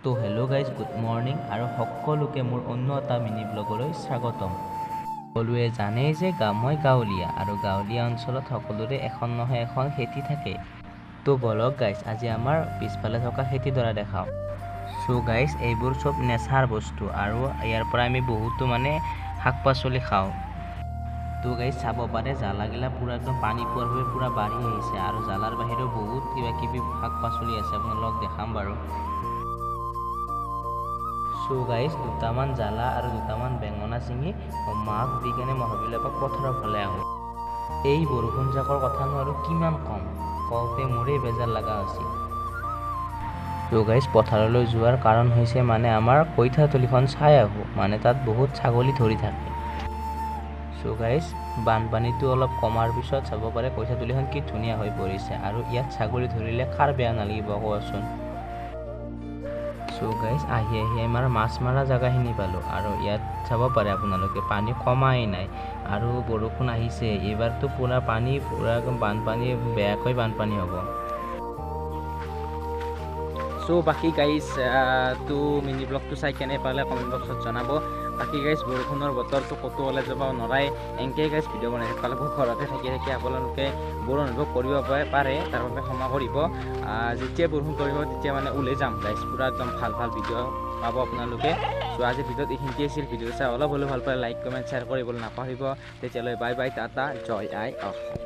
তো hello' guys, good morning আৰু সকলোকে মোৰ অন্য এটা মিনি ব্লগলৈ স্বাগতম। সকলোৱে জানেই যে মই গাঁৱলীয়া আৰু গাঁৱলীয়া অঞ্চলত সকলোৰে এখন নহয় এখন খেতি থাকে। তো বলক গাইজ, আজি আমাৰ পিছফালে থকা খেতিডৰা দেখাওঁ। চ' গাইজ, এইবোৰ চব নেচাৰ বস্তু আৰু ইয়াৰ পৰা আমি বহুতো মানে শাক পাচলি খাওঁ। তো গাইজ চাব পাৰে, জ্বালাগিলা পূৰা একদম পানী পোৱাৰ বাবে পূৰা বাঢ়ি আহিছে আৰু জ্বালাৰ বাহিৰেও বহুত কিবা কিবি শাক পাচলি আছে, আপোনালোকক দেখাম বাৰু। চ' গাইজ, দুটামান জ্বালা আৰু দুটামান বেঙেনা ছিঙি মাক দি কেনে মই ভাবিলোঁ এপাক পথাৰৰ ফালে আহোঁ। এই বৰষুণজাকৰ কথানো আৰু কিমান ক'ম, কওঁতে মোৰেই বেজাৰ লগা হৈছিল। ত' গাইজ, পথাৰলৈ যোৱাৰ কাৰণ হৈছে মানে আমাৰ কঠীয়াতলিখন চাই আহোঁ, মানে তাত বহুত ছাগলী ধৰি থাকে। চ' গাইজ, বানপানীটো অলপ কমাৰ পিছত চাব পাৰে কঠীয়াতলিখন কি ধুনীয়া হৈ পৰিছে আৰু ইয়াত ছাগলী ধৰিলে কাৰ বেয়া নালাগিব কোৱাচোন। চ' গাইজ, আহি আহি আমাৰ মাছ মৰা জেগাখিনি পালোঁ আৰু ইয়াত চাব পাৰে আপোনালোকে পানী কমাই নাই আৰু বৰষুণ আহিছে। এইবাৰতো পূৰা পানী, পূৰা একদম বানপানী, বেয়াকৈ বানপানী হ'ব। চ' বাকী গাইজ, তো মিনি ব্লগটো চাই কেনে পালে কমেণ্ট বক্সত জনাব। বাকী গাইজ, বৰষুণৰ বতৰটো ক'তো ওলাই যাব নোৱাৰাই, এনেকৈ গাইজ ভিডিঅ' বনাই থাকিব লাগিব। ঘৰতে থাকি থাকি আপোনালোকে বৰ অনুভৱ কৰিব পাৰে, তাৰ বাবে ক্ষমা কৰিব। যেতিয়া বৰষুণ পৰিব তেতিয়া মানে ওলাই যাম গাইজ, পূৰা একদম ভাল ভাল ভিডিঅ' পাব আপোনালোকে। চ' আজিৰ ভিডিঅ'ত এইখিনিতে আছিল। ভিডিঅ' চাই অলপ হ'লেও ভাল পালে লাইক, কমেণ্ট, শ্বেয়াৰ কৰিবলৈ নাপাহৰিব। তেতিয়ালৈ বাই বাই, টাটা, জয় আই অসম।